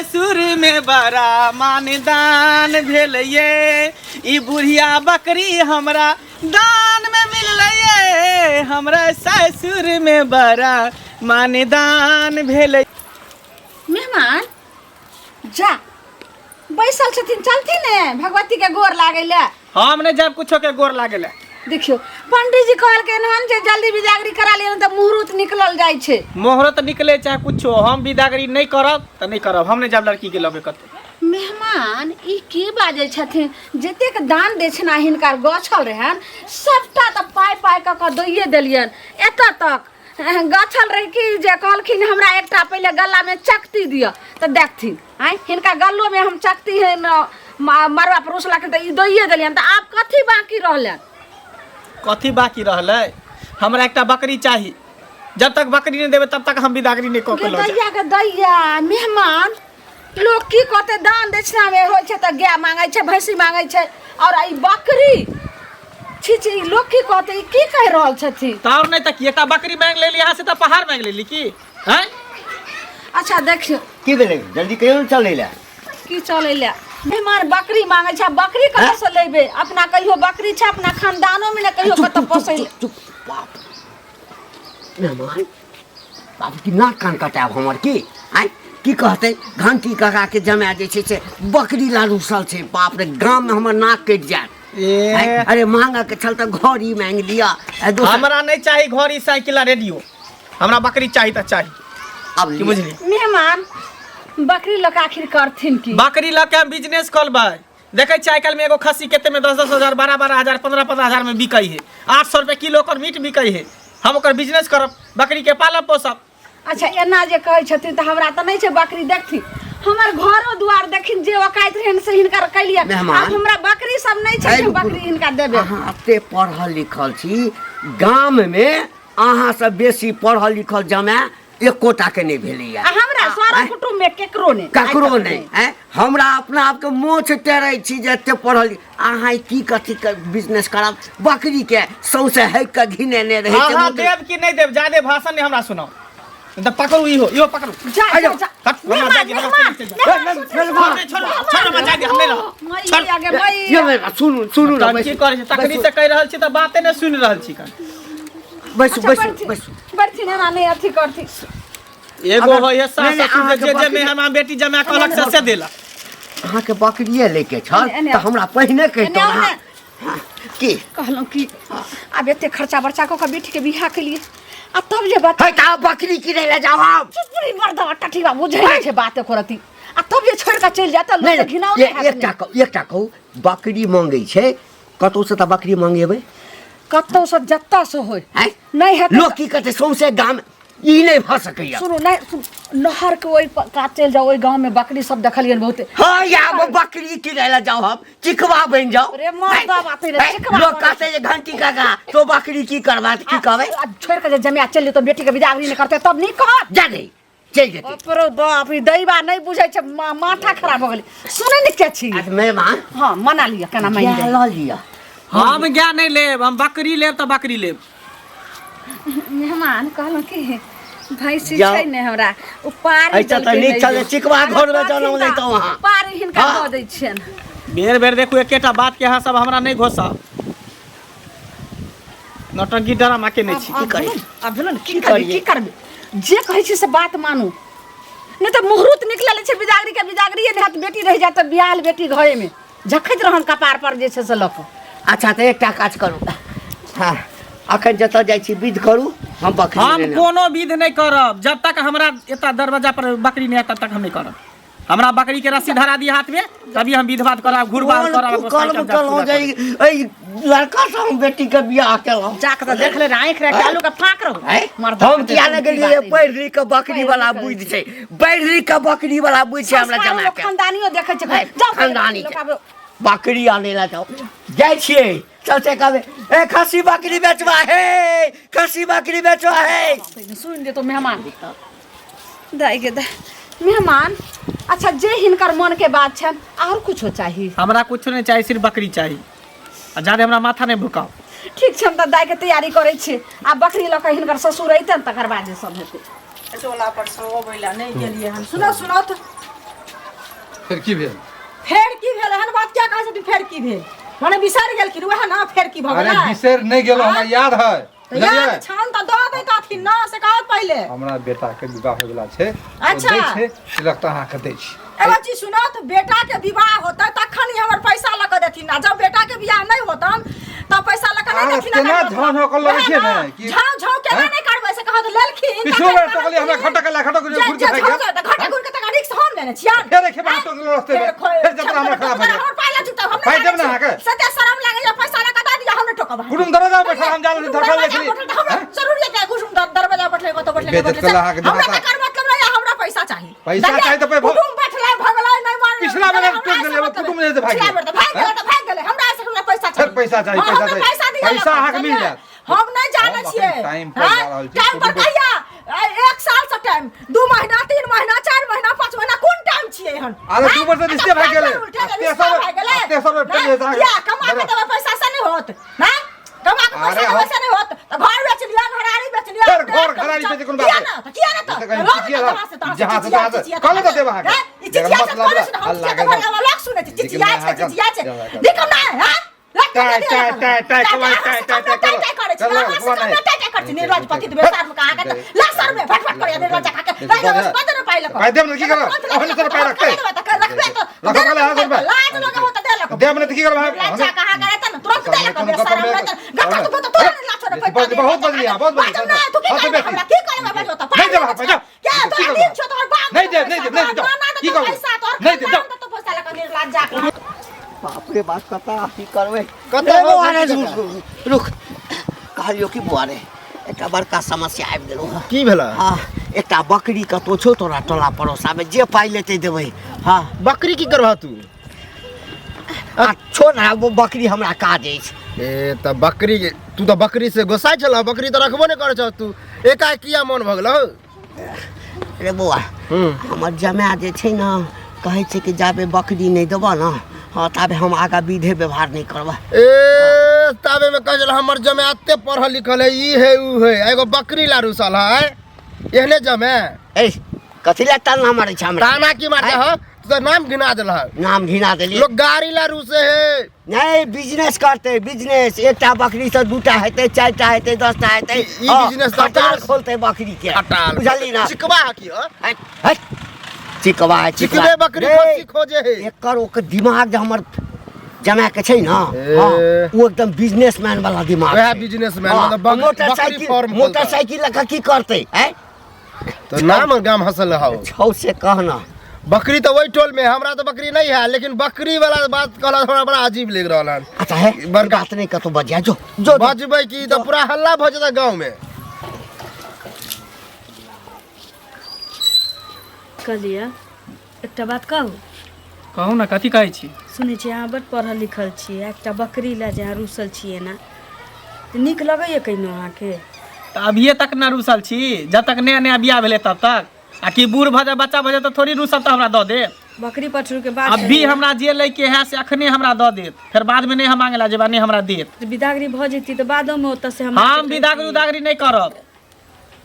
ससुर में बड़ा मानदान भेल ये। ई बुढ़िया बकरी हमरा दान में मिललै ये। हमरा ससुर में बड़ा मानदान भेल। मेहमान जा बैसल छथिन, चलथिन ने भगवती के गोर लागै ले। हम नहि जायब कुछो के गोर लागे ले। देखियो पंडीजी कहलखिन हन जे जल्दी बिदागरी करा लियन तऽ मुहूर्त निकलल जाइ छै। मुहूर्त निकले चाहे कुछो, हम बिदागरी नहि करब तऽ नहि करब। हम नहि जायब लड़की के लगे कतौ। मेहमान ई की बाजै छथिन? जतेक दान दक्षिणा हिनकर गछल रहन सबटा तऽ पाइ पाइ कऽ कऽ दैये देलियनि। एतऽ तक गछल रहै कि जे कहलखिन हमरा एकटा पहिले गलामे चकती दिअ तऽ देखथिन। आँय हिनका गलोमे हम चकती है मरवा परोसलखिन तऽ ई दैये देलियनि, तऽ आब कथी बाँकी रहलनि? कथी बाँकी रहलै? हमरा एकटा बकरी चाही। जब तक बकरी नहि देबै तब तक हम बिदागरी नहि कऽ के लऽ जायब। दैया के दैया मेहमान, लोग की कहते? दान दक्षिणामे होइ छै तऽ गाय मांगै छै, भैंसी मांगै छै, और ई बकरी छी छी, ई लोग की कहते? ई की कहि रहल छथिन? तऽ आओर नहि तऽ की, एकटा बकरी मांगि लेली अहाँ से तऽ पहाड़ मांगि लेली की? हैं? अच्छा देखियौ की भेलै, जल्दी कहियौ ने चलै लए। की चलै लए? मेहमान बकरी मांगै छै, बकरी कतऽ से लेबै? अपना कहियो बकरी छै अपना खानदानो मे ने कहियो कतऽ पोसै लए। चुप बाप मेहमान, बाप की नाक कान कटायब हमर की? आँय की कहतै? घंटी काका के जमाए जे छै से बकरी ला रुसल छै। बाप रे, गाममे हमर नाक कटि जायत। ए आँय, अरे मांगऽ के छल तऽ घड़ी मांगि लिअ आ दोसर हमरा नहि चाही घड़ी, साइकिल आ रेडियो। हमरा बकरी चाही तऽ चाही। आब की लिअ। बुझली? मेहमान बकरी लऽ कऽ आखिर करथिन की? बकरी लऽ के हम बिजनेस खोलबै। देखै छियै आइ काल्हिमे एगो खस्सी कते में 10-10 हजार, 12-12 हजार, 15-15 हजार में बिकै है। 800 रुपये किलो ओकर मीट बिकै है। हम ओकर बिजनेस करब, बकरी के पालब पोसब। अच्छा एना जे कहै छथिन तऽ हमरा तऽ नहि छै बकरी। देखथिन हमर घरो दुआर देखथिन, जे औकाइत रहनि से हिनकर कैलियै। मेहमान। आब हमरा बकरी सब नहि छै जे बकरी हिनका देबै। अहाँ एते पढ़ल लिखल छी, गाममे अहाँ से बेसी पढ़ल लिखल जमाए एकोटा के नहि भेलैया। आ हमरा सारा आँय? कुटुम्ब में केकरो नहि, ककरो आइ तक नहि। आँय? हमरा अपना आपके मोछ टेरै छी जे एते पढ़ल अहाँ की कथी के बिजनेस करब? बकरी के सौंसे हकि के घिनेने रहै छै। अहाँ देब कि नहि देब? जादे भाषण नहि हमरा सुनाउ, तऽ पकड़ू इहो, इहो पकड़ू। जा जा जा। हट, हमरा मेहमान, जाय दे, हमरा मेहमान, चलि जाय। मेहमान, मेहमान, छोड़ू, छोड़ू, छोड़ू, हमरा जाय दे, हम नहि रहब। मई आगे मई। यौ मेहमान, सुनू सुनू ने, तहन की बैसू, करै छी? तखनी से कहि रहल छी तऽ बाते नहि सुनि रहल छी कन। बैसू अच्छा, बैसू बैठथिन, बैसू। बैठथिन, एना नहि अथी करथिन। एगो अगर- होइ है सास नहि, नहि, ससुर अहाँके जे जे बकरी- मेहमान बेटी जमा कहलक से से देलक। अहाँके बकरिए लैके छल एने- एने तऽ हमरा पहिने कहितहुँ। एने आउ ने। अहाँ की कहलहुँ कि आब एते खर्चा बर्चा कऽ कऽ बेटीके बियाह केलियै आ तब जे बता है तऽ आब बकरी किनै लए जाउ हम? चुप रे मर्दवा टठीवा, बुझै नहि छै बात एको रत्ती। आ तब जे छोड़ि कऽ चलि जायत तऽ नहि लोकके घिनाउ नहि, नहि हैत? एकटा कहू, एकटा कहू, बकरी मंगै छै कतौसँ तऽ बकरी मंगेबै? कतौसँ जतऽसँ होय। आँय? नहि हेतै लोक की कहतै सौंसे गाम? ई नहि भऽ सकैया। सुनू नहि सुनू, नहर के ओहि कात चलि जाउ, ओहि गाँव में बकरी सब देखलियनि बहुते। हाँ, या अब बकरी किनै लए जाउ हम चिकवा बनि जाउ? रे मर्दा बात रे, आँय, चिकवा लोक बनै कहतै जे घंटी काका तो बकरी की करबा की कहबै? आ छोड़ि कऽ जे जमिया चलि जेतौ, बेटी के बिदागरी नहि करतै तब नीक कहत? जा दे, चलि जेतै। बाप रे बाप, ई दैबा नहि बुझै छै, माथा खराब भऽ गेलै। सुनै ने के छी? अच्छा मेहमान। हाँ मना लिअ, केना मानि गाय लेब? लऽ लिअ। हम गाय नहि लेब, हम बकरी लेब तऽ बकरी लेब। मेहमान कहलहुँ कि भैंसी जाउ। छै ने हमरा, ओ पारी अच्छा, तऽ देलकै नीक नहि छल जे जे। चिकवा अरे घरमे कहथिन जनम तऽ लैतहुँ अहाँ। पारी हिनका हाँ। दऽ दै छियनि। बेर बेर देखू, एकेटा बात के अहाँ सब हमरा नहि घोसाउ। नौटंकी ड्रामा के नहि छी। की करी? आब भेलो ने की की करबै? करियै? की करबै? जे कहै छी से बात मानू, नहि तऽ मुहूर्त निकलल छै बिदागरी के, बिदागरीए नहि हैत, बेटी रहि जायत तऽ बियाहल बेटी घरेमे झखैत रहन कपार पर जे छै से लऽ कऽ। अच्छा तऽ एकटा काज करू, हँ अखन जतऽ जाइ छी विध करू, हम बकरी हम लेने आयब। कोनो विध नहि करब जब तक हमरा एतऽ दरवाजा पर बकरी नहि आयत तब तक हम नहि करब। हमरा बकरी के रस्सी धरा दी हाथ में, तभी हम विध बात करब, घूर बार कोन करब। कुकर्म केलहुँ जे एहि लड़का से हम बेटी के बियाह केलहुँ? जाके तऽ देख ले रे, आँखि रे आलू के फाँक रहू। आँय? मर्दा हम किया ने गेलियै? पढ़ि लिख के बकरी वाला पढ़ि लिख बुद्धि छै, पढ़ि लिख के बकरी वाला बुद्धि छै हमरा संस्कारो जमा लोक के। खानदानियो देखै छै। आँय, जाउ पहिले खानदानी लोक छै। आब बकरी आनै ला जाउ, जाइ छियै। चलते कहबै, ए खस्सी बकरी बेचबा हे, खस्सी बकरी बेचबा हे। सुनि देतो मेहमान दाइ गे दाइ। मेहमान अच्छा जे हिनकर मन के बात छनि, आओर कुछो चाही? हमरा कुछो नहि चाही, सिर्फ बकरी चाही आ जादे हमरा माथा नहि भुकाउ। ठीक छै, हम तऽ दाइके तैयारी करै छी आ बकरी लऽ कऽ हिनकर ससुर अयतनि तकर बाद जे सब हेतै। टोला पर से अबै लए नहि गेलियै हन। सुनो सुनो तऽ फेर की भेल? फेर की भेल? एहन बात किया कहै छथिन? फेर की भेल माने बिसरि गेलखिन वएह ना, फेर की भऽ अरे गेलै? बिसरि नहि गेलहुँ, हमरा याद है। तऽ याद छनि तऽ दऽ दैतथिन ना, से कहत पहिले। हमरा बेटा के विवाह होय वाला छै। अच्छा। दै छै तिलक तऽ अहाँके दै छी। एगो चीज सुनत, बेटा के विवाह होतै तखन ही हमर पैसा लऽ कऽ देथिन, आ जब बेटा के बियाह नहि होतन तब पैसा लऽ कऽ नहि अहाँ देथिन। केना झाँझ कऽ लगै छियै ने कि- झाँझ झाँझ केना हैं? नहि करबै से कहत लेलखिन। पिछलो बेर टोकलियै हमरा खटक ला खटक जे घुर के जे भागि झाँझ गेल। तऽ घाटा घुर के तऽ रिक्स हम लेने छियनि। फेर एके बार टोकलो रस्ते में। फेर फेर जतरा हमरा खराब भऽ गेल। हमर पाइ लऽ चुकता हम पाइ देब ने अहाँके? सत्य शरम लागैया, पैसा लऽ कऽ दऽ दिअ, हम नहि टोकब। कुटुम दरवाजा पर बैठल हम जा रहल छी, धरखल जाइ छली। हमरा हैं? जरूर लेके कुटुम दरवाजा बैठले कतौ बैठले बेइज्जत बैठले। कयला अहाँके हमरा दिमाग। तकर मतलब नहीं, हमरा पैसा चाही। पैसा देखिए, चाही तऽ कुटुम बैठले भगलै नहीं मार। पिछला बेर हमरा टोकि ऐसे देलियै, मतलब कुटुम जे भागि पिछला गेल। बेर तऽ भागि गेलै तऽ भागि गेलै, हमरा ऐसे हमरा पैसा चाही। फेर पैसा चाही, हाँ, पैसा हमरा चाही। पैसा दिअ पैसा लग, अहाँके मिल बुझलियै? जायत। हम नहीं जानै हम छियै। अखन टाइम पर जा हाँ? रहल छी, टाइम पर कुटुम्ब- कहिया? 1 साल से टाइम, 2 महीना, 3 महीना, 4 महीना, 5 महीना, कोन टाइम छियै एहन? अरे हाँ? दू वर्ष रिश्ते भागि गेलै। उल्टे आ रिश्ता तेसर भागि गेलै। आ तेसर बेर फेर नहि, जे अहाँके- किया? कमा के देबै पैसा से नहि होत? हाँ? कमा के पैसा अरे देबै हम- से नहि होत? तऽ घर बेच लिअ, घरारी बेच लिअ। फेर घर घरारी बेचै कोनो बात किया है? ना? तऽ किया ना तऽ? ई तऽ कहीं लऽ चिचिया लेतै रह- तोरा से, तोरा से जहाँ से चिचिया, तहाँ से। चिचिया, कहलहुँ तऽ देब अहाँके। हैं? ई जकर चिचिया छै, मतलब कोने रह- सुनै? हम अल्लाह चिचिया के तऽ घर लोक सुनै छै, लेकिन चिचिया छै, अहाँके- चिचिया छै। जरा- देखब ना, हैं? लग टाइ, टाइ, टाइ, टाइ, कमाइ, tie, tie, tie, tie, tie करै छी, चलो, अहाँ से कमाइ। कम टाइ, टाइ करै छी, निर्लज्ज पति बेसार में कहाँ के ला सर में फटफट करैया निर्लज्ज खा के। ला दे, बस दे पाइ लक। पाइ देब ने तऽ की करब? ओहने सर पाइ रखतै। रखबै तऽ रखब कहले अहाँ सर पाइ। लाज लगे हो तऽ दे लक। देब ने तऽ की करब अहाँ? निर्लज्ज कहाँ करे तऽ तुरंत दे लक, कोनो बेसार गप हमरा नहि। तऽ गप्पा तो तो तोरा नहीं लाछो रे पैसा। बहुत बजली अहाँ, बहुत बजली। बाजब ना, तू की हद से करबै बेसी। हमरा? की करबै बाजो तऽ? नहीं देब अहाँ पाइ, जाउ। क्या की तोरा करबै? दिन छौ तोहर बाप नहीं देब, नहीं देब, नहीं देब, जाउ। ना, ना, की तो करबै? पैसा तोहर नहीं देब, जाउ। खानदान तो पैसा लगा निर्लज्ज बाप रे बाप, कतऽ की करबै? कतऽ ए हो बौआ रे, घंटी रुक, रुक, रुक। कहलियौ कि बौआ रे, एकटा बड़का समस्या आबि गेलौ हँ। की भेलै? हँ, एकटा बकरी कतौ छौ तोरा टोला पड़ोसामे, जे पाइ लेतै देबै। हँ। बकरी की करबह तू? आ छो ने, वो बकरी हमरा काज अछि। ए तऽ बकरी तू तऽ बकरी से गोसाइ छलह, बकरी तऽ रखबो नहि करै छह तू, एकाएक किया मन भऽ गेलौ? रे बौआ, हमर जमाए जे छै ने, कहै छै कि जाबे बकरी नहि देबऽ ने, हँ, ताबे हम आगाँ विधे व्यवहार नहि करबऽ। ए ताबे में कहै छल हमर जमाए एते पढ़ल लिखल है, ई है ऊ है, एगो बकरी ला रुसल है, एहने जमाए। ए कथी लए ताना मारै छै हमरा? ताना की मारते हो? तू तऽ नाम गिना देलह। नाम घिना देलियै। लोग गाड़ी ला रुसे है। नहीं, बिजनेस करते, बिजनेस। एकटा बकरी से दूटा हेतै, चारिटा हेतै, 10टा हेतै। ई हँ, बिजनेस तऽ खटाल अपने- खोलतै बकरी के। खटाल। बुझली ना? चिकबा है की हो? हट, हट। चिकबा है, चिकबा। चिकबे बकरी रे, खस्सी खोजे है। एकर ओकर दिमाग जे हमर जमा के छै ना, ए। हाँ, ओ एकदम बिजनेसमैन वाला दिमाग वएह छै। बिजनेसमैन, हाँ, मतलब बकरी मोटरसाइकिल फार्म खोलता। मोटरसाइकिल लऽ कऽ की करतै? आँय? तो नाम गाम हंसल हौ। छौ से कहना। बकरी तो वही टोल में है, हमरा तो बकरी नहीं है, लेकिन बकरी वाला बात कहला हमरा बड़ा अजीब लग रहल हन। अच्छा है, बड़का- बात नहीं कतौ बजिया, जो जो जो। बजबै की तो पूरा हल्ला भऽ जेतै गाँव में। कहलियै एकटा बात कहू? कहू ने, कथी कहै छी? सुनै छियै अहाँ बड्ड पढ़ल लिखल छियै, एकटा बकरी लए जे अहाँ रूसल छियै ने, तऽ नीक लगैए कहिनो अहाँके? तऽ अभिये तक न रूसल छी, जब तक नया नया बियाह भेलै तब तक, आ कि बूढ़ भऽ जाए, बच्चा भऽ जाए तऽ थोड़ी रूसब तऽ हमरा दऽ देत। बकरी पठरू के बात अभी हमरा जे लैके है से अखने हमरा दऽ देत, फेर बादमे नहि हम मांगे ला जेबै, नहि हमरा देत। तऽ बिदागरी भऽ जेती तऽ बादोमे ओतऽ से हम हम बिदागरी उदागरी नहि करब,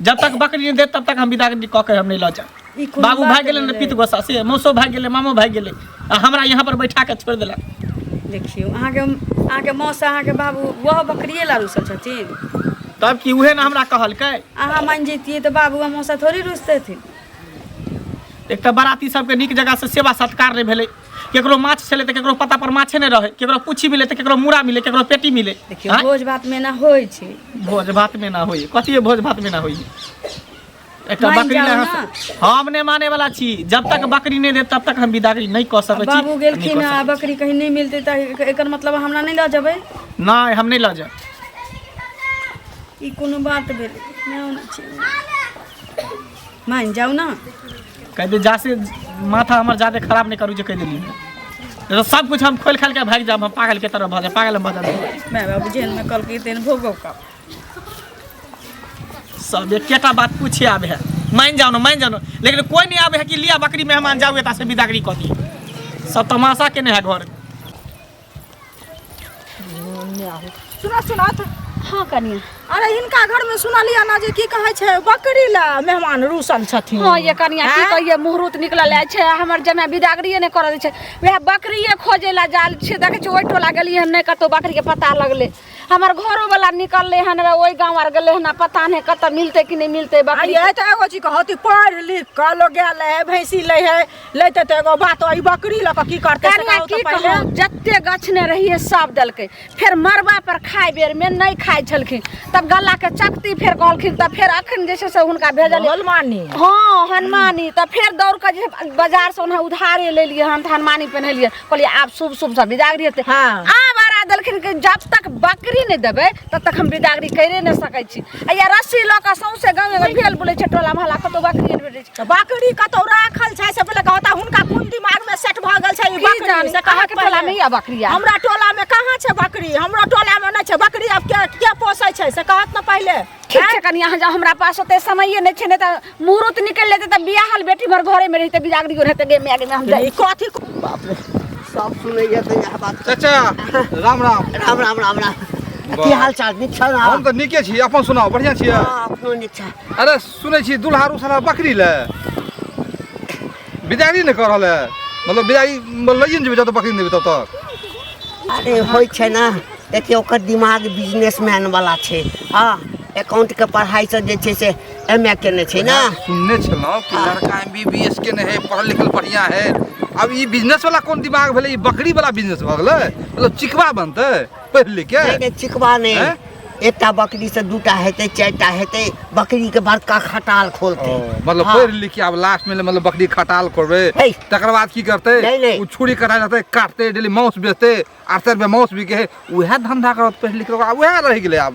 जब तक बकरी नहि देत तब तक हम बिदागरी कऽ के हम नहि लऽ जायब। ई कोनो बाबू बात भागि गेलै ने भेलै? पित गोसा से, मौसो भागि गेलै, मामो भागि गेलै, आ हमरा यहाँ पर बैठा के छोड़ि देलक। देखियौ अहाँके अहाँके मौसा अहाँके बाबू वह बकरिए ला रूसल छथिन। तब की उहे ने हमरा कहलकै। अहाँ मानि जैतियै तऽ बाबू आ मौसा थोड़ी रुसतथिन। एक तऽ बाराती सबके नीक जगह से सेवा सत्कार नहि भेलै, केकरो माछ छलै तऽ केकरो पता पर माछे नहि रहै, केकरो पूछी मिलै तऽ केकरो मूड़ा मिलै, केकरो पेटी मिलै। देखियौ आँय? भोज भात मे एना होइ छै। भोज भात मे ना होई, कथी भोज भात मे ना होई? एकटा मानि बकरी जाउ लए ना। हम नहि माने वाला छी, जब तक बकरी नहि देत तब तक हम बिदागरी नहि कऽ सकै छी। बाबू गेलखिन नहि कऽ आ बकरी कहीं नहि मिलतै तऽ एकर मतलब हमरा नहि लऽ जेबै? नहि, हम नहि लऽ जायब। ई कोनो बात भेलै? नहि होना छै, मानि जाउ ना। कह दे जा से माथा हमर ज्यादा खराब नहि करू जे कहि देली तऽ सब कुछ हम खोलि खालि के भागि जायब, हम पागल के तरह भऽ जायब, पागल हम भऽ जायब। माय बाबू जेहन मे कहलकै तेहन भोगो का। सब एकेटा बात पूछे आबे है, मानि जाओ ना, मानि जाओ ना, लेकिन कोई नहीं आबे है कि लिया बकरी मेहमान जाओ एता से बिदागरी कऽ दी। सब तमाशा केने है घर। सुना सुना, हाँ कनिया। अरे हिनका घर में सुनलियै ना जे की कहै छै बकरी ला मेहमान रूसल छथिन। हाँ ये कनिया की आँय? कहिए, मुहूर्त निकलल आयल छै, हमर जमाय बिदागरिये नहि करऽ दै छै, वएह बकरिये खोजे ला जाल छियै। देखै छियै ओहि टोला गेलियै हन, नहि कतहु बकरी के पता लगलै। हमर घरो वाला निकललै हन, ओहि गाँव आर गेलै हन, पता नहि कतऽ मिलतै कि नहि मिलतै बकरी। आ ये तऽ एगो चीज कहती, पढ़ि लिख कऽ लोग गेल है, भैंसी लै है, लैते तऽ एगो बात, ई बकरी लऽ कऽ की करतै से कनिया कहू की तऽ पहिले। कहू, जते गछने रहियै सब देलकै, फेर मरबा पर खाय बेर में नहि खाइ छलखिन, तब गला के चकती फेर कहलखिन, तब फेर अखन जे छै से हुनका भेजलियै। हनुमानी। हाँ हनुमानी, तब फेर दौड़ कऽ जे बाजार से ओना उधारे लेलियै हन, तऽ हनुमानी पहिनेलियै, कहलियै आब शुभ शुभ सब बिदागरी हेतै। हाँ। आब अड़ा देलखिन कि जब तक बकरी नहि देबै तब तक हम बिदागरी करिए नहि सकै छी। आ या रस्सी लऽ कऽ सौंसे गाँव एगो भेल बोलै छै टोला मोहल्ला, कतौ बकरी नहि भेटै छै। तऽ बकरी कतौ राखल छै से पहिले कहता, हुनका कोन दिमाग में सेट भऽ गेल छै ई की बकरी जानी, से कहत अहाँके टोला में पहिले। या बकरी आ? हमरा टोला में कहाँ छै बकरी, हमरा टोला में नहि छै बकरी, आब के के पोसै छै से कहत न पहिले। ठीक छै कनिया, अहाँ जाउ, हमरा पास ओते समये नहि छै, नहि तऽ मुहूर्त निकलि जेतै तऽ बियाहल बेटी हमर घरे में रहितै, बिदागरी हेतै गे माय गे माय, हम जाइ। ई कथी बाप रे, सब सुनैया तऽ इएह बात। चाचा राम राम। राम राम राम राम। की हाल चाल? नीक छौ ना? हम तऽ नीके छी, अपन सुनाउ, बढ़िआँ छियै? हाँ, अपनो नीक छै। अरे सुनै छी दुल्हा रुसला बकरी ले बिदागरी नहि कऽ रहल है, मतलब बिदागरी लइए ने जेबै जब तक बकरी नहि देबै तब तक। अरे होइ छै ने, देखियौ ओकर दिमाग बिजनेसमैन वाला छै। हाँ, अकाउंट के पढ़ाई से जे छै से एम ए केने छै ना। सुनने छलहुँ कि लड़का एम बी बी एस केने है, पढ़ल लिखल बढ़िआँ है, अब ई बिजनेस वाला कोन दिमाग भेलै? ई बकरी वाला बिजनेस भऽ गेलै, मतलब चिकबा बनतै पढ़ि लिख के? नहि नहि, चिकबा नहि। हैं? एकटा बकरी से दूटा हेतै, चारिटा हेतै, बकरी के बड़का खटाल खोलतै। ओ, मतलब हाँ। पढ़ि लिख के आब लास्ट में मतलब बकरी खटाल करबै, हे। तकर बाद की करतै? नहीं, नहीं। ओ छुरी कटा जेतै, काटतै, डेली मांस बेचतै, 800 रुपया मांस बिके है, उएह धंधा करत पढ़ि लिख के, आब उएह रहि गेलै आब।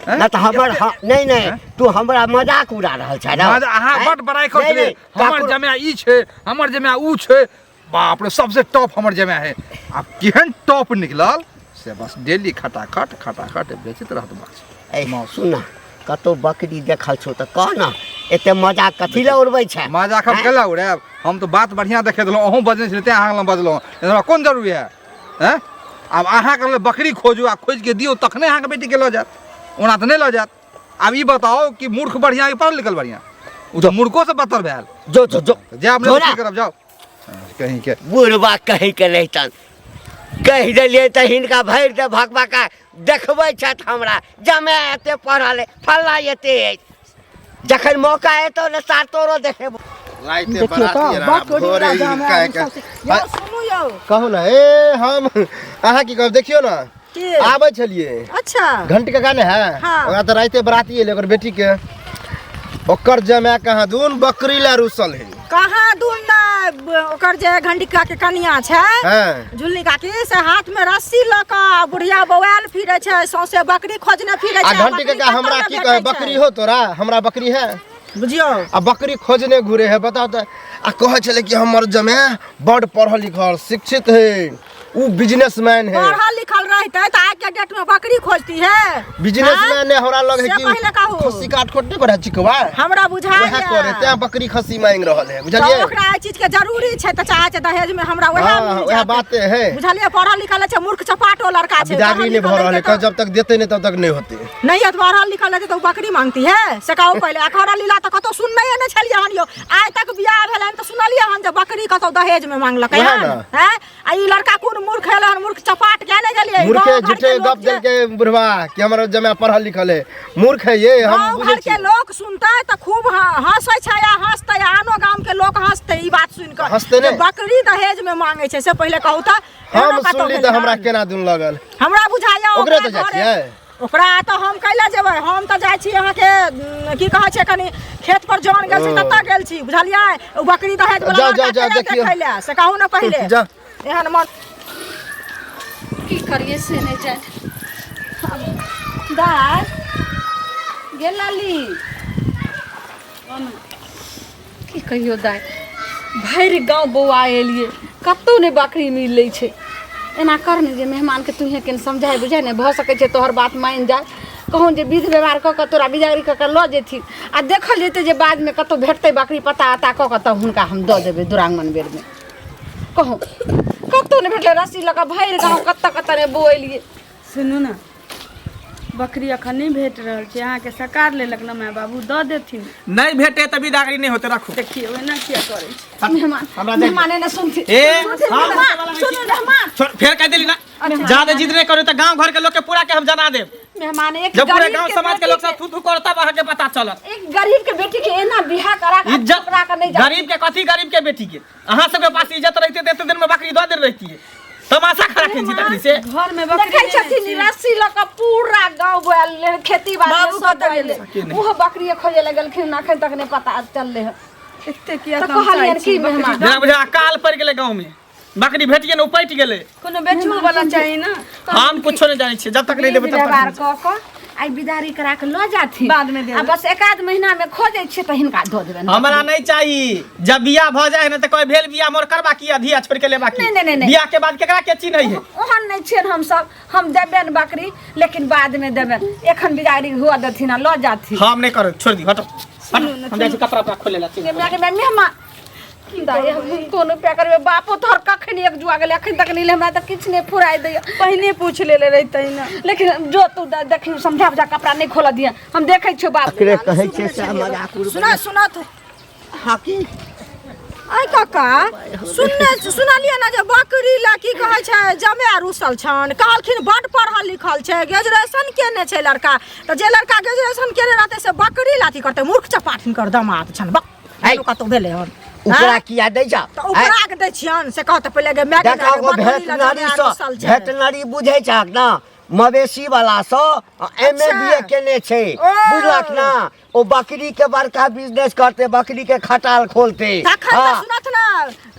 हैं? ना तऽ हमर नहि नहि, हैं? तू हमरा मजाक उड़ा रहल छै ना। मजा- अहाँ हैं? बड बड़ाइ करै नहीं, छलियै, नहीं, हमर ककरो- जमाय ई छै, हमर जमाय ऊ छै, बाप रे सबसे टॉप हमर जमाय है। आब केहन टॉप निकलल से बस डेली खटाखट खटाखट बेचैत रहत माछ। ए, मांस। सुन ना, कतौ बकरी देखल छौ तऽ कह ना, एते मजाक कथी लए उड़बै छै? मजाक हम हैं? केला उड़ायब? हम तऽ बात बढ़िआँ देखे देलहुँ, अहूँ बजने छलियै तेँ अहाँ लग बजलहुँ, नहि तऽ हमरा कोन जरूरी है? हैं? आब अहाँके लेल बकरी खोजू आ खोजिके दियौ तखने अहाँके बेटीके लऽ जायत, ओना तऽ नहि लऽ जायत। आब ई बताउ कि मूर्ख बढ़िआँ कि पढ़ल लिखल बढ़िआँ? ओ तऽ मूर्खोसँ बदतर भेल। जो जो जो, जायब जो नहि ना। की करब, जाउ कहीं के बुढ़बा कही के रहितन, कहि देलियै तऽ हिनका भरि दे भकबा का देखबै छथि हमरा जमे एते पढ़ल है, फल्ला एते अछि, जखन मौका एतौ ने सार तोरो देखेबो। राइते देखियौ बराती तऽ रहा, बकरी भोरे ला ही जमाय काहे के- रूसल छै। यौ सुनू यौ। कहू ना, ए हम अहाँ की कहब, देखियौ ना की? आबै छलियै। अच्छा। घंटी काका ने है, हाँ। ओकरा तऽ राइते बराती एलै ओकर बेटी के, ओकर जमाय कहाँ दून बकरी ला रुसल है। कहाँ दून ने, ओकर जे घंटी काके कनिया छै, हाँ। झुलनी काकी, से हाथ में रस्सी लऽ कऽ बुढ़िया बौआल फिरै छै, सौंसे बकरी खोजने फिरै आ छै। घंटी बकरी काका कतौ हमरा ने की भेटै कहे, छै। बकरी हो तोरा? हमरा बकरी है। बुझियौ। आ बकरी खोजने घुरे है, बताओ तऽ। आ कहै छलै कि हमर जमाय बड पढ़ल लिखल शिक्षित है, उ बिजनेसमैन है। पढ़ल लिखल रहते तऽ आज के डेट में बकरी खोजती है? बिजनेसमैन है, हमरा लग है से कि पहिले कहू। खस्सी काट खोट नहीं करे चिकवा, हमरा बुझाइ वएह करे तें बकरी खस्सी मांग रहल है, तऽ बुझलियै? ओकरा एहि चीज के जरूरी छै तऽ चाहै छै दहेज में हमरा वएह हाँ, मिल वएह जायत। बाते है। बुझलियै, पढ़ल लिखल छै, मूर्ख चपाटो लड़का आ छै, बिदागरी पढ़ल नहीं भऽ लिखल रहल है, रहितै तऽ- जब तक देते नहीं तब तक नहीं होते। नहीं है, पढ़ल लिखल रहतै तऽ ओ बकरी मांगती है से कहू पहिले। अखरा लीला तऽ कतौ सुनने नहि छलियै हन यौ, आइ तक बियाह भेलै हन तऽ सुनलियै हन जे बकरी कतौ दहेज में मांगलकै वएह हन। ने। हैं? आ ई लड़का कोन मूर्ख हेलै हन, मूर्ख चपाट के नहि गेलियै। मूर्खे गाँव घर झूठे के लोक गप जे- देलकै बुढ़वा कि हमर जमाय पढ़ल लिखल है, मूर्ख है ये, हम गाँव बुझै घर के छी। लोक सुनतै तऽ खूब हँसै छै आ हँसतै, आनो गाम के लोक हँसतै ई बात सुनि कऽ। हँसतै जे नहि? बकरी दहेज में मांगै छै से पहिले कहू तऽ। हम एहनो कतौ सुनली तऽ भेलै हमरा हन? केना दुन लगल। हमरा बुझाइया ओकरे ओकरा तऽ जाइ घरे- छियै? ओकरा तऽ हम कैला जेबै, हम तऽ जाइ छी अहाँके की कहै छै, कनि खेत पर जन गेल छी ततऽ गेल छी, बुझलियै? ओ बकरी दहेज वला जाउ, लड़का जाउ, जाउ, केना देखियौ। देखै लए से कहू ने पहिले। जाउ। एहन मन की करिए से नहि जानि। दाय गेल लाली, की कहियो दाय, भरि गाँव बौआ एलियै, कतहु नहि बकरी मिलै छै। एना कर ने जे मेहमानके तूहे कनि समझाइ बुझाइ ने, भऽ सकै छै तोहर बात मानि जाय, कहूँ जे विध व्यवहार कऽ कऽ तोरा बिदागरी कऽ कऽ लऽ जेथिन आ देखल जेतै जे बादमे कतहु भेटतै बकरी, पता अता कऽ कऽ तब हुनका हम दऽ देबै दुरागमन बेरमे। कहूँ कतहु नहि भेटलै, रस्सी लऽ कऽ भरि गाँव कतऽ कतऽ नहि बौएलियै। सुनू ने, बकरी अखन नहि भेट रहल छै अहाँके सकार लेलक ने माय बाबू दऽ देथिन। नहि भेटे तऽ विदागरी नहि होते, राखू। देखियौ एना किया करै छै। मेहमान हमरा जाय मेहमान एने सुनथिन। ए, सुनथिन, हम मेहमान, सुनू मेहमान। छोड़, फेर कह देली ना, ज्यादा जिद नहीं करू तऽ गांव घर के लोग के पूरा के हम जना देब। मेहमान एक जब पूरे गरीब गांव के समाज के बेटी लोग सब थू थू करता अहाँके पता चलत। एक गरीब के बेटी के एना बियाह करा के इज्जत छपरा के नहीं जा। गरीब के कथी, गरीब के बेटी के अहाँ सबके पास इज्जत रहते तऽ एते दिन में बकरी दऽ देल रहती। तमाशा खड़ा केने छी तखनी से। घर में बकरी देखै नहि छथिन छै। रस्सी लऽ कऽ पूरा गाँव बोआल खेती बाड़ी बाबू सब कतऽ गेलै? गेलै। ओहो बकरिए खोजे लए गेलखिन, अखन तक नहि पता चललै हँ। एते किया तऽ तमसाइ कहलियनि छी? की बकरी मेहमान? जेना बुझा अकाल पड़ि गेलै गाँव में, बकरी भेटिए ने उपटि गेलै। कोनो बेचू वाला चाही ना। हम कुछो नहीं जानै छियै, जब तक नहीं देबै तब तक व्यवहार नहीं। कऽ कऽ आइ बिदारी करा कऽ लऽ जाथिन, बाद में देबै। आ बस एक आध महीना में खोजै छियै तऽ हिनका दऽ देबनि। हमरा नहीं चाहिए, जब बियाह भऽ जाए ने तऽ कोई भेल बियाह मोर करबा की अधिया छोड़ के लेबा की। नहीं, नहीं, नहीं, नहीं। बियाह के बाद केकरा के चिन्है है? ओहन नहि छियनि हमसब, हम देबनि बकरी लेकिन बाद में देबनि, एखन बिदारी हुआ देथिन आ लऽ जाथिन। हम नहीं करब, छोड़ दी, हटो हटो, हम जाइ छी कपड़ा उपड़ा खोले ला। गे माय गे माय, मेहमान दाइ, हम कोन उपाय करबै? बापो तोहर कखन एक जुआ गेलै, एखन तक नहि एलै, हमरा तऽ किछु नहि फुराइ दैया। पहिने पूछ लेले रहितै ना। लेकिन जो तू देखी समझा बुझा, कपड़ा नहि खोलऽ दिहे, हम देखै छियौ बाप। एकरे कहै छै से मजाक उड़बै। सुना सुना तू। हाँ की? आइ काका सुनने सुनलियै ने जे बकरी लए की कहै छै जमे रुसल छनि, कहलखिन बड्ड पढ़ल लिखल छै, ग्रेजुएशन केने छै लड़का, तऽ जे लड़का ग्रेजुएशन केने रहतै से बकरी लए अथी करतै? मूर्ख चपाट हिनकर दमाद छनि, बक ऐ। कतौ भेलै हन? ओकरा किया दै छ? तऽ ओकरा के दै छियनि से कहत पहिले गे माय गे, देखा ओ बकरी लए जमे भेटनरी रुसल सँ छै। भेटनरी बुझै छहक ना, मवेशी वाला सँ एम ए बी ए केने छै। ओ। बुझलक ना, ओ बकरी के बड़का बिजनेस करते, बकरी के खटाल खोलते। तखन तऽ हाँ। सुनत ने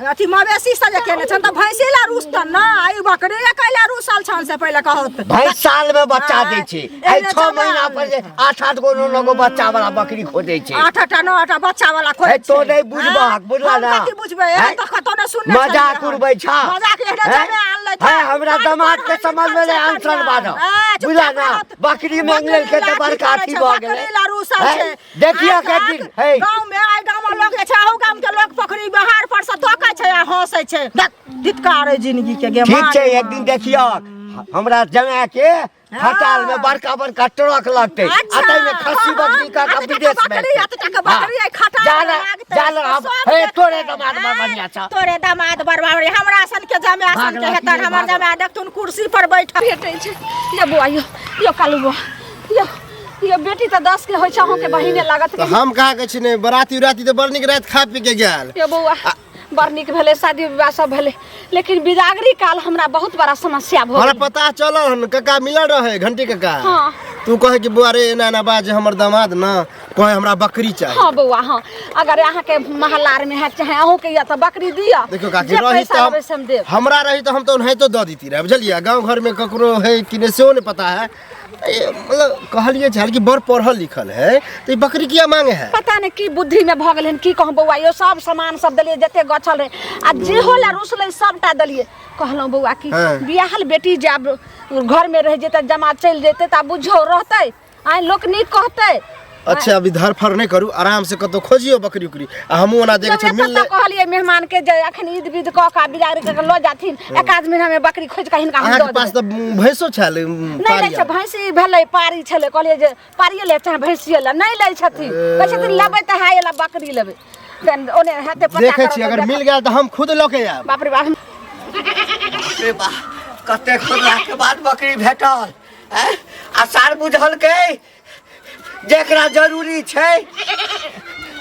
अथी मवेशी से जे केने छनि तऽ भैंसी लए रुसतन ना, ई बकरी लए कैला रुसल छनि से पहिले कहत। भैंस साल में बच्चा हाँ, दै छै, एहने एहि 6 जमा महीना पर जे 8-8 गो 9-9 गो बच्चा वाला बकरी खोजै छै। 8 टा 9 टा बच्चा वाला खोजै हे, तो छै। नहि बुझबहक, हाँ, बुझला हम ना? कथी बुझबै? हैं? हम तऽ कतौ नहि सुनने मजाक छलियै हन। उड़बै छह। मजाक एहने हैं? जमे आनलै हैं, हमरा दामाद के समझ में नहि आंसर बाजऽ, बुझला ना? बकरी मांगि लेलकै तऽ बड़का अथी भऽ गेलै। बकरी ला रुसल हैं? छै। देखियौ आइ एक दिन, तक हे। गाँव में आइ गाँव में लोग जे छै, अहू गाम के लोग पोखरि बहार पर से तकै छै आ हंसै छै। देख धिक्कार अइ जिंदगी के गे ठीक माँ छै, गे एक दिन देखियौ हमरा जमा के खटाल में बड़का बड़का ट्रक लगतै। अच्छा, आ ताहिमे खस्सी हाँ, बकरी का हाँ, के विदेश में बकरी, एते टाका बकरी, हाँ। आई खटाल जा में लागतै, जा ना, सब हे, देखतै। तोरे दामाद बड़ बढ़िया छौ। तोरे दामाद बड़ बढ़िया, हमरा सन के जमाय सन के भागल हेतन, की हमर भागल। जमाय देखथुन कुर्सी पर बैठल। भेटै छै। यो बौआ, यो यो कालू बौआ, यो यो बेटी तऽ 10 के होइ छै, अहूँके बहिने लागत। तऽ हम कहाँ कहै छी नहि, बराती उराती तऽ बड़ नीक राति खा पी के गेल। यो बौआ, बड़ नीक भेलै, शादी विवाह सब भेलै, लेकिन बिदागरी काल हमरा बहुत बड़ा समस्या भऽ हमरा गेल। पता चलल हन, कका मिलल रहे, घंटी कका। हाँ। तू कहे कि बौआ रे एना एना बात जे हमर दामाद न कहे हमरा बकरी चाही। हाँ बौआ हाँ, अगर अहाँके महल्ला में है चाहे अहूँके यऽ तऽ बकरी दिअ। देखियौ काकी, जे रही पैसा तऽ लेबै से हम देब। हमरा रही तऽ हम तऽ ओनाहितो दऽ दैती रहे, बुझलियै? गाँव घरमे ककरो है कि नहि सेहो नहि पता है। ए, मतलब कहलियै छल कि बड़ पढ़ल लिखल है तऽ ई बकरी किया मांगे है? पता नहीं की बुद्धि में भऽ गेलै हन, की कहूँ बौआ, यो सब सामान सब देलियै जते गछल रहै आ जेहो लए रुसलै सबटा देलियै। कहलहुँ बौआ कि हाँ। बियाहल बेटी जे आब घरमे रहि जेतै, जमा चलि जेतै तऽ आब बुझो रहतै, आइ लोक नीक कहतै। अच्छा, अभी धरफड़ नहि करू, आराम से कतौ खोजियौ बकरी उकरी आ हमहूँ ओना देखै छियै जब मिललै। एतऽ कहलियै मेहमान के जे अखन ईद विद कऽ कऽ बिदागरी कऽ कऽ लऽ जाथिन, एक आध महीना में बकरी खोजि कऽ हिनका हम अहाँके दऽ पास देबै। तऽ भैंसो छल? नहि लै छै, भैंसी भेलै, पारी छलै, कहलियै जे पारिये ले चाहे भैंसिये ले, नहि लै छथिन, कहै छथिन लेबै तऽ हाय एला बकरी लेबै। तहन ओने हेतै पता देखै करब छी तऽ अगर देखब। मिल गेल तऽ हम खुद लऽ के आयब। बाप रे बाप, रे बा, कते खोजलाके बाद बकरी भेटल। आँय? आ सार बुझलकै जेकरा जरूरी छै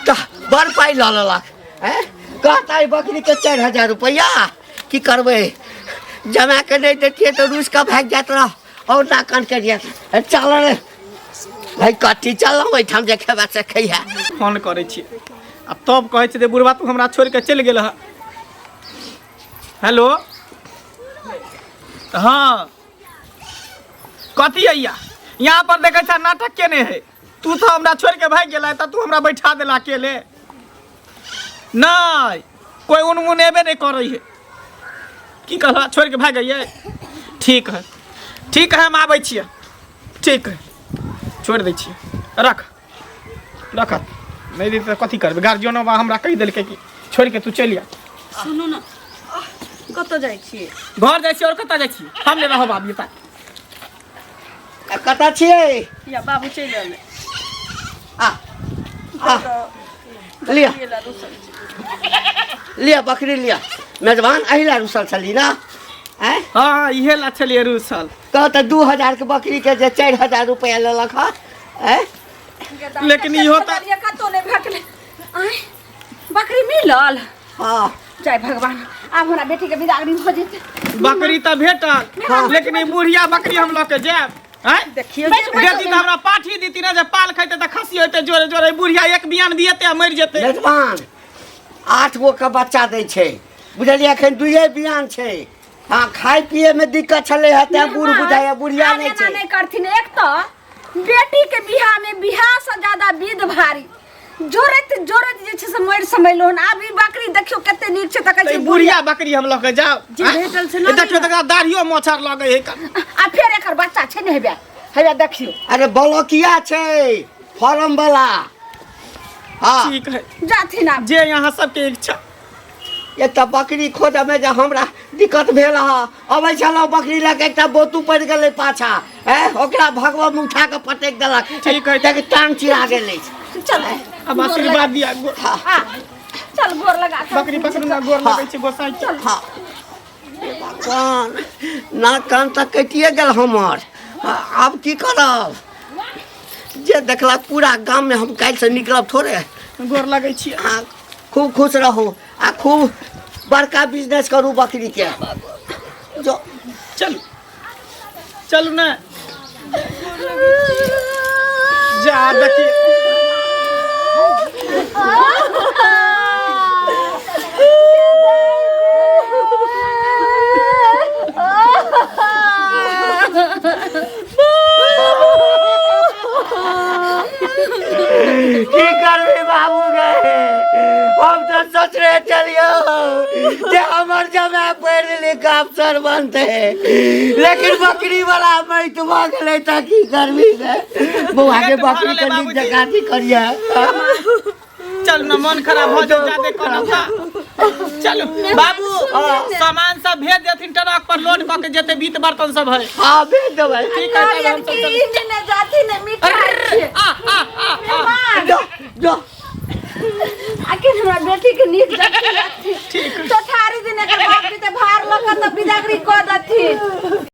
तऽ बड़ पाइ लऽ लेलक। आँय? कहता ई बकरीके 4000 रुपैआ। की करबै, जमा के नहि दैतियै तऽ रुसि कऽ भागि जाइत रह आओर नाकन करियै। चल रे भाइ, कथी चल ओहिठाम जे खेबा से खैहे। फोन करै छियै आ तब कहै छै जे बुढ़बा तू हमरा छोड़ि कऽ चलि गेल हँ। हेलो, हाँ कथी हैया यहाँ पर देखै छ नाटक केने है? तू तऽ हमरा छोड़ि के भागि गेला तऽ तू हमरा बैठा देला अकेले। नहि कोइ उनमुनेबे नहि करै है। की कहला, छोड़ि के भागि गेलियै? ठीक है ठीक है, हम आबै छियै। ठीक है, छोड़ि दै छियै, रख रख। नहि दै तऽ कथी करबै? गार्जियनो बा हमरा कहि देलकै कि छोड़ि के तू चलि आ। सुनू ने, कतऽ जाइ छियै? घर जाइ छियै, आओर कतऽ जाइ छियै? हम नहि रहब आब एतऽ। कतऽ छियै? या बाबू चलि एलै। आ आ लिअ लिअ बकरी लिअ। मेजबान एहि लए रुसल छली ना? आँय? हाँ, इहे ला छलियै रूसल। कह तऽ 2000 के बकरी के जे 4000 रुपया लेलक हँ। आँय? लेकिन इहो तऽ कतौ नहि भेटलै। आँय, बकरी मिलल? हाँ। जय भगवान, आब हमरा बेटी के बिदागरी भऽ जेतै। बकरी तऽ भेटल, लेकिन ई बुढ़िया बकरी हम लऽ के जायब? आँय? देखियौ। देती तऽ हमरा पाठी देती ना, जे पाल खैते तऽ खसी होइते जोरे जोरे। ई बुढ़िया एक बियान दिएते आ मरि जेतै। मेजबान 8 गो के बच्चा दै छै, बुझलियै? एखन 2 बियान छै। हाँ, खाय पिए में दिक्कत छलै हँ, तें बूढ़ बुझाइए, बुढ़िया आब नहि एना छै। नहि करथिन। एक तऽ बेटी के बियाह में बियाह से ज्यादा विध भारी, जोरैत जोरैत जे छै से मरि समयलो हन। आब ई बकरी देखियौ कते नीक छै, तऽ कहै तऽ छै ई बुढ़िया बकरी हम लऽ के जाउ? जे आँय? भेटल से ई लऽ देखियौ लिअ। तऽ एकरा दाढ़ियो मोछर लगै है। आ फेर एकर बच्चा छै ने, हेबे हेबे देखियौ। अरे बलकिया छै फॉर्म वाला। हाँ ठीक है, जाथिन आब। जे यहाँ सबके इच्छा। एकटा बकरी खोजऽमे जे हमरा दिक्कत भेल हँ, अबै छलहुँ बकरी लऽ के, एकटा बोतू पड़ि गेलै पाछा, ऐं ओकरा भगवा उठा कऽ पटकि देलक। ठीक है। देख, टांग चिरा गेल अछि। चल। अब आशीर्वाद दिया गोर। आ चल, गोर लगा के। बकरी पकड़ू ना, गोर लगै छै गोसाई के। हाँ, हे भगवान, नाक कान तऽ कटिए गेल हमर। आब की करब? जे देखलक पूरा गाममे, हम काल्हिसँ निकलब थोड़े। गोर लगै छियै। अहाँ खूब खुश रहू आ खूब बड़का बिजनेस करू बकरीके। जो चलू चलू ने, जा देखिए। की करबी बाबू गे, हम तो सोच रहे चलियो जे हमर जमाय पढ़ि लिख के अफसर बनते, लेकिन बकरी वाला मृत भऽ गेलै, तऽ की करबी गे बौआ के? बकरी के नीक जकाँ अथी करिए। चल न, मन खराब भऽ जाए जादे करब तऽ। चलू बाबू, सामान सब भेज देथिन ट्रक पर लोड कऽ के, जते बीत बर्तन सब है। हाँ, भेज देबै। ठीक है, तब हम सब चलू। ने जाती ने मिठाई छियै। आ आ आ आ जो जो। आखिर हमरा बेटी के नीक जकाँ रखथिन। चौठारी दिन एकर बाप जी तऽ भार लऽ कऽ तऽ बिदागरी कऽ देथिन।